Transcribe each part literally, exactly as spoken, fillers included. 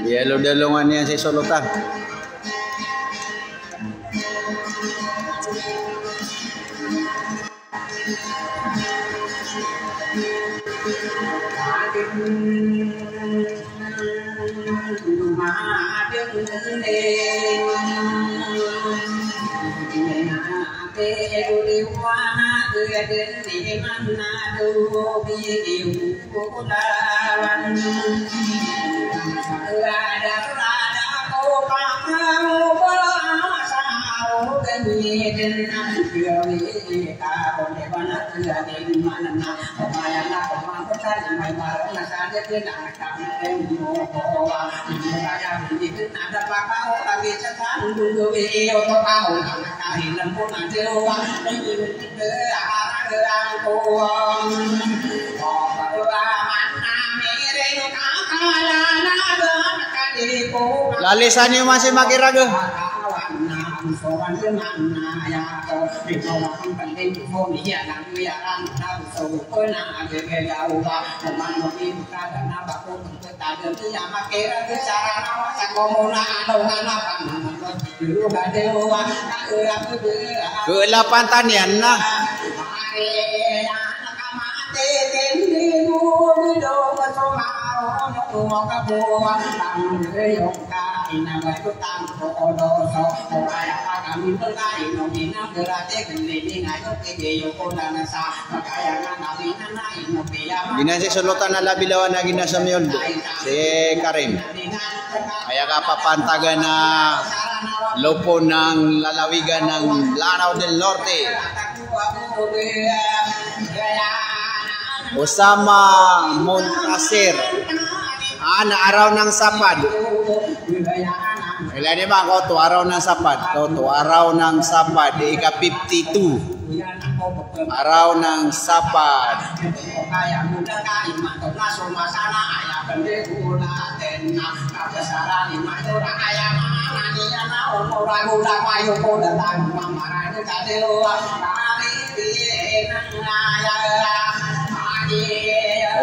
Iyalodalongan iyan si Solotan. Lalisan iyo man si Makiraga. Kelapan tanian na. Ginan si Solotan a labi lawan a ginan sa Miyoldo, si Karim. Aya kapapantagan a lopo ng lalawigan ng Lanao del Norte. Osama Montasir. Ana, Araw ng Sapad. Ilay niyo man, koto, Araw ng Sapad. Koto, Araw ng Sapad. Ika fifty-two. Araw ng Sapad.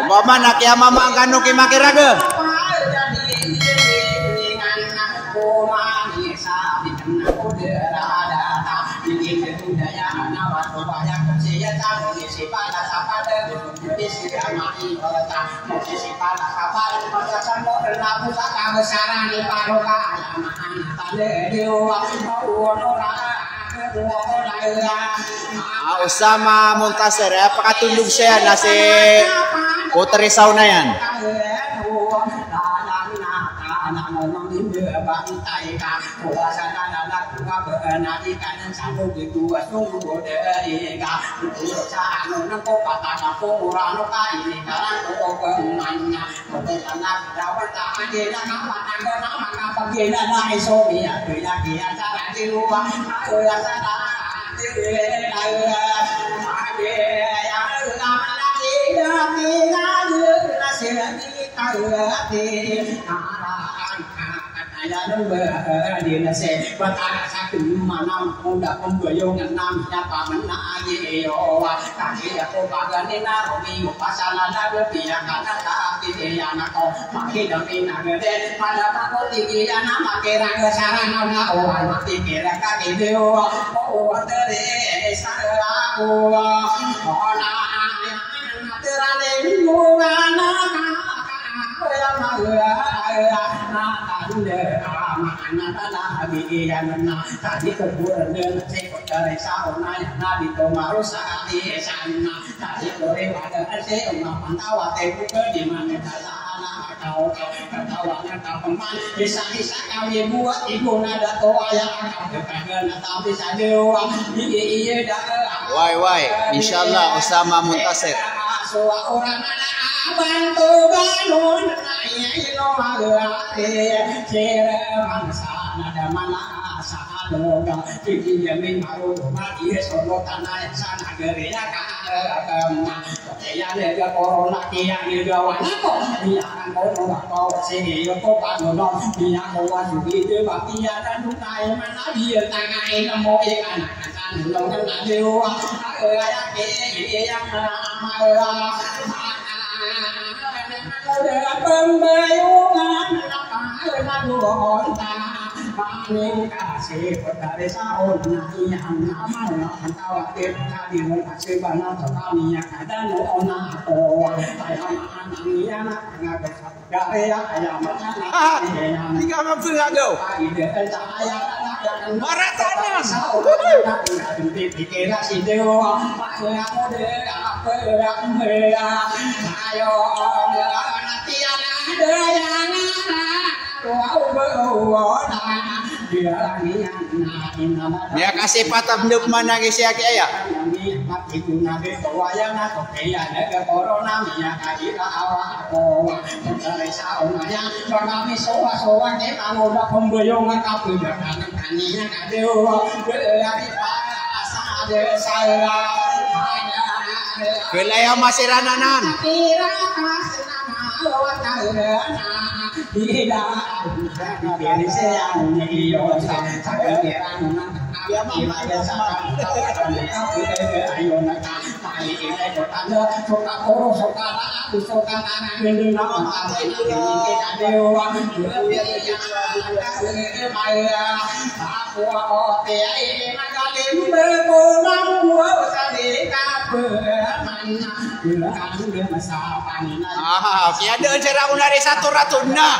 Opama na kiyamamaan kano ki Makiraga. Ah, Osama Montasir, eh, pakatondog saya na si Putri Sauna yan. Way, way. Inshallah, Osama Montasir. Ika nga bengagaw. Maratanan. Miyakasipat a bneg manang i siyaki aya. Kala aya masirananan. Ah, kiyadaan sa ragon ari sato raton na.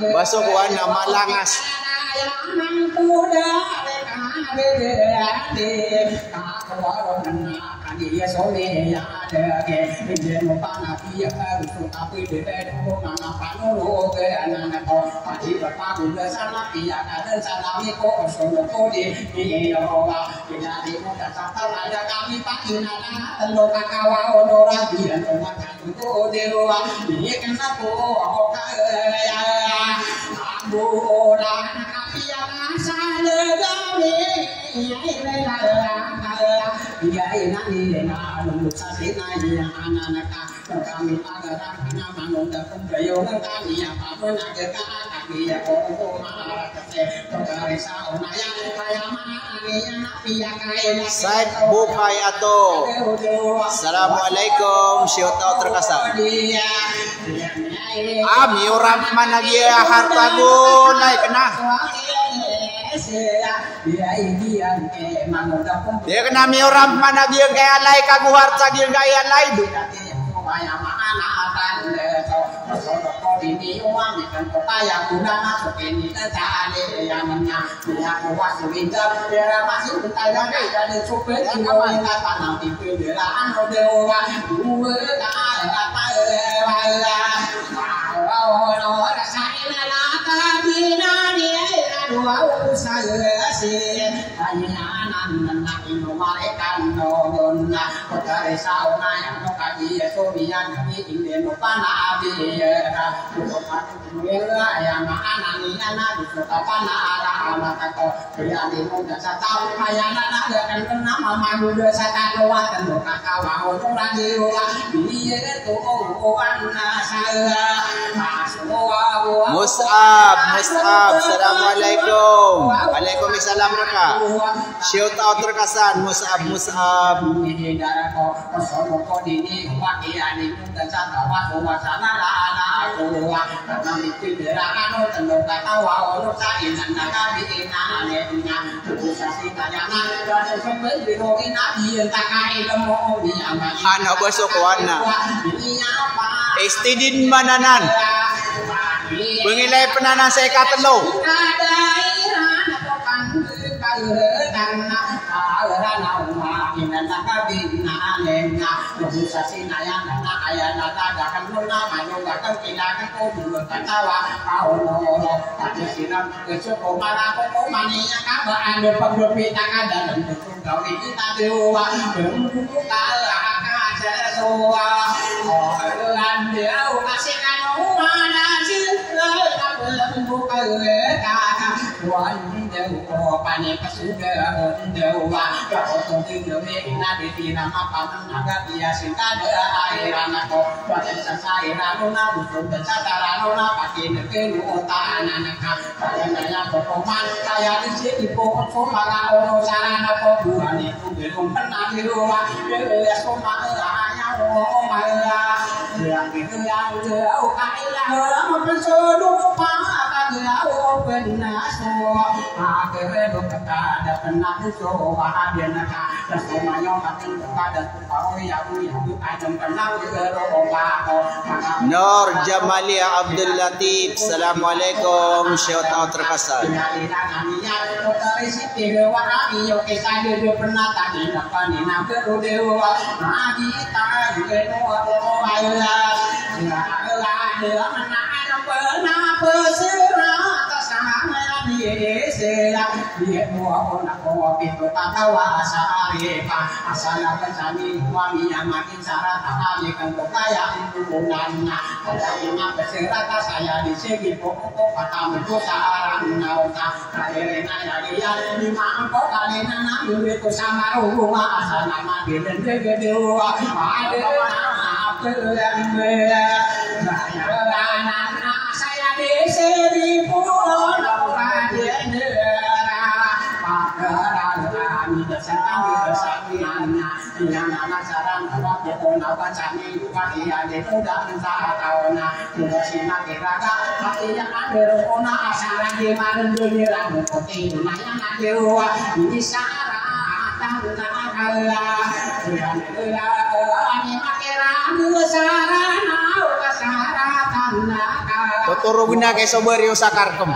Baso ko ana malangas. Said Bukay Ato. Assalamualaikum, shout out rka san. Ah, miyoramp man a giya harta go, like na. Di kna miyoramp man a giyangkaya like ago harta giyangkaya like. Mus'ab, Mus'ab, assalamualaikum. Waalaikumsalam rka. Shout out rka san, Mus'ab, Mus'ab. Ana ba so ko ana. Istidin man anan. Pngilay pn anan sa ikatlo. Nur Jamalia Abdul Latif, assalamualaikum, shout out rka san. Totoro gina kay so bariyo sa karkom.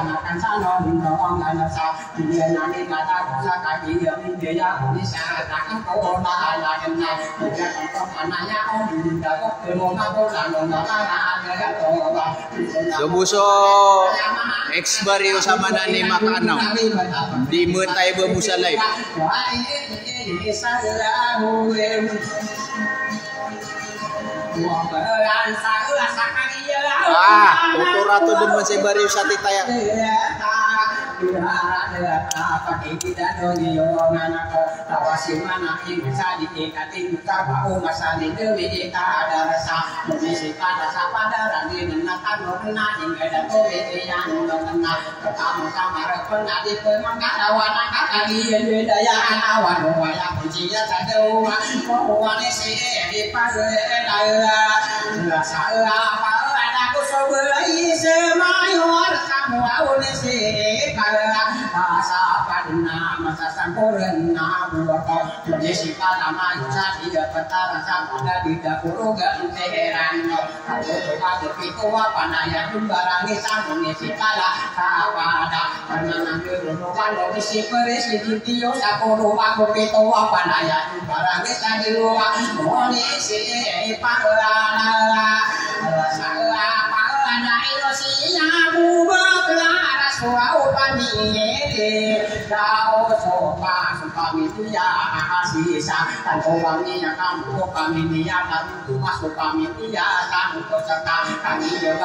So bo so ex bariyo sa manani makaanaw. Di matay ba bo sa live. Ah, oto rato dn man sa bariyo sa titaya.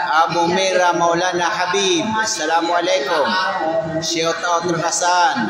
Abu Mira Maulana Habib, assalamualaikum. Shout out Rakasan.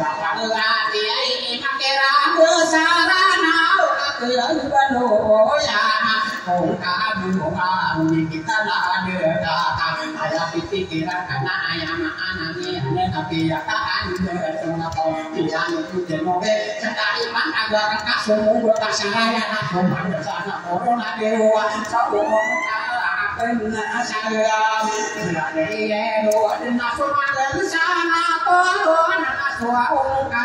Pangati ay makirang sarana o kakilay balo ya. Kung kabuka, mikita na deka. Aya pipikiran ka na aya maana niyan, kapiya ka anda, tunga ko, piyan ko tinobe, sa kaiman, aga ka sumugo, ka saraya na, kumanda sana, korona dewa, sa umong ka, akin na saya. Sila ni Eno, na sumagal sana, korona na suwa, umong ka,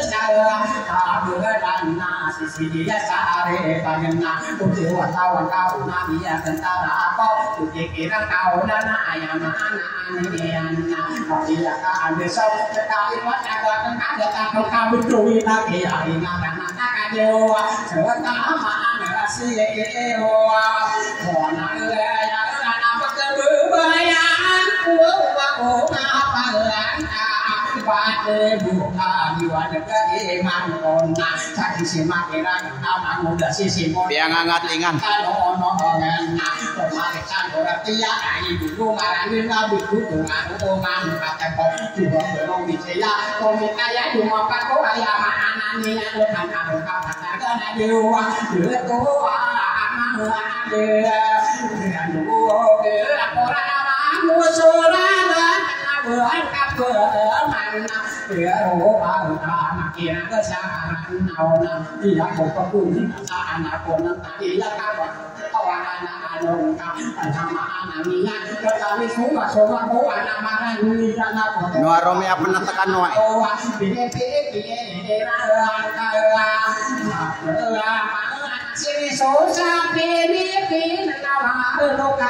saya. Kabulan na, sisidiya, sa are, pagna, uti, wata, wata, una, iya, tentara, ako, uti, kira, kauna, na, aya, maana, Aniyan na, kapiya ka anda sa, sa kaiman, aga ka, aga ka, kabuto, ina, kaya, ina, kana, kakadewa, sa kama, ana, si, ewa, kona, leya, ana, pagkababayaan, kuwa, kuwa, kuwa, pagkanta, pati, buka, diwa, deka, iman, kona, sa, isi, makira, Piyangangatingan. Iya ko paguni sa anak ko na iya ka ba. Tawana na ano ka, tama ana niyan, kami suma suma ko ana maran niyan ako. No aro mi apen na tekan no ay. Oh, pili pili pili. Sini sosa pili pili na walo ka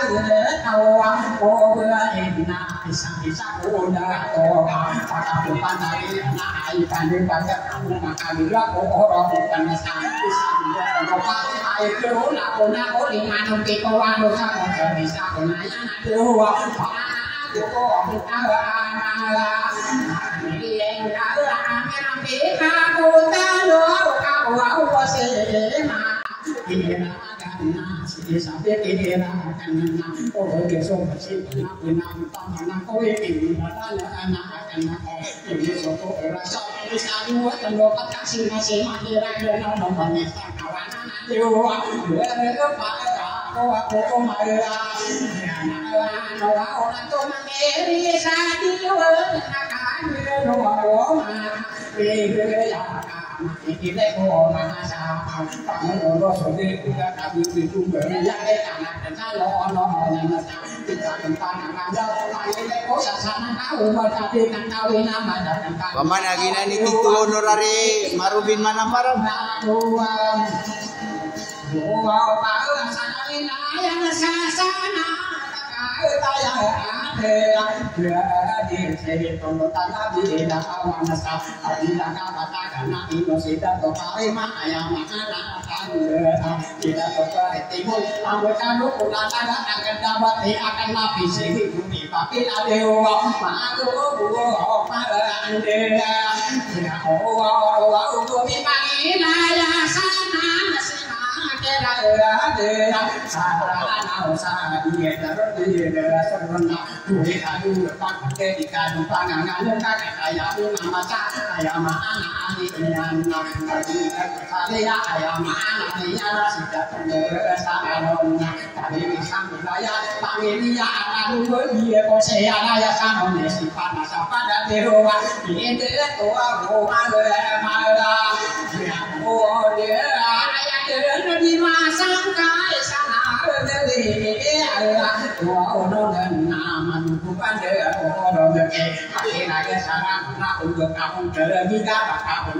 tawa ko ina. Isa-isa ko na to, pagkakupan tayo na ay kami pagkakuma kami la ko oro ko panasa. Isa-isa ko pa ay ko na ko na ko di manong di ko walo sa ko sa isa ko na yan na duwa. Panana ko ko ang tawa mala. Ang ilang kala ang ilang pika ko talo ka ko ang wasema. Ina. Paman agi na ni titulo no rari marubin manamparan.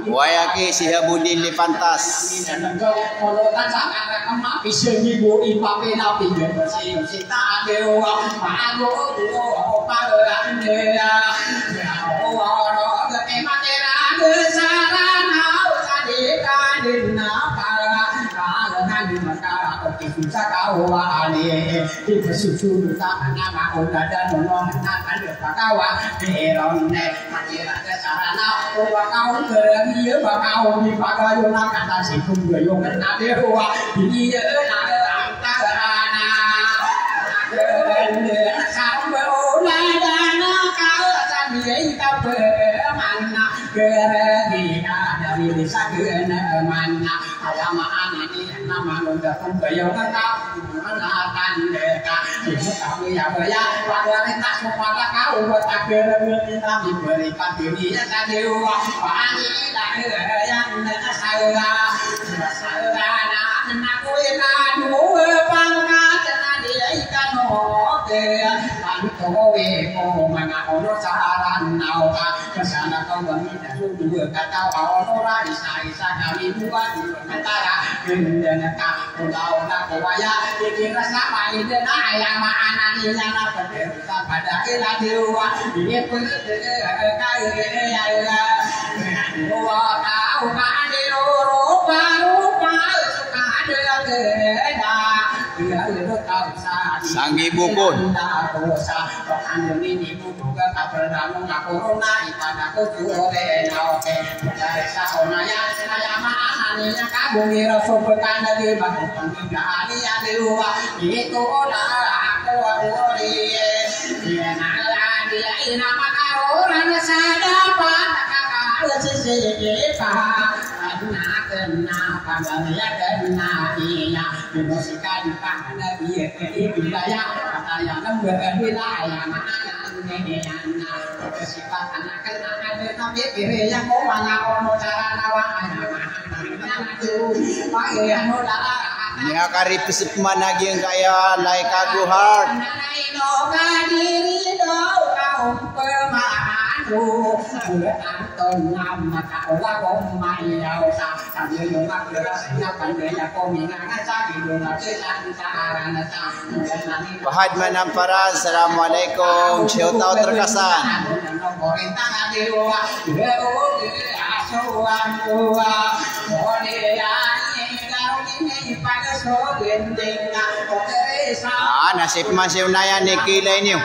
Wayaki Sihabudin Lipantas. Berani ka dari di sakena mana? Aya maana niyan na manoda ko bayaw ka, mana tanda ka? Di mo ka baya-baya, pagari ta so pala ka, ubat a berani kami berikan diri ya tadi wa. Pani na yan na kasala. Kasala na, na ko ina duwa pangkat na di ay kanoke. Ang tuwi ko mga ulo sa aran na uka. Kasana ka wami na duwa kataw a onora isa-isa kami duwa duwa matara. Ganda na ka, ulaw na ko waya, ikira sa maida na aya maana niyan na pagkero sa pada ila diwa. Ini pagkero ka ila diwa. Duwa tao ka di rupa-rupa, suka ada kena. Sanggi bukon. Niya karipsip managing kaya like ago heart. Fahad Manamparan, assalamualaikum. Shout out Rekasan. Ah, nasip man si Onaya ni kilay niyo.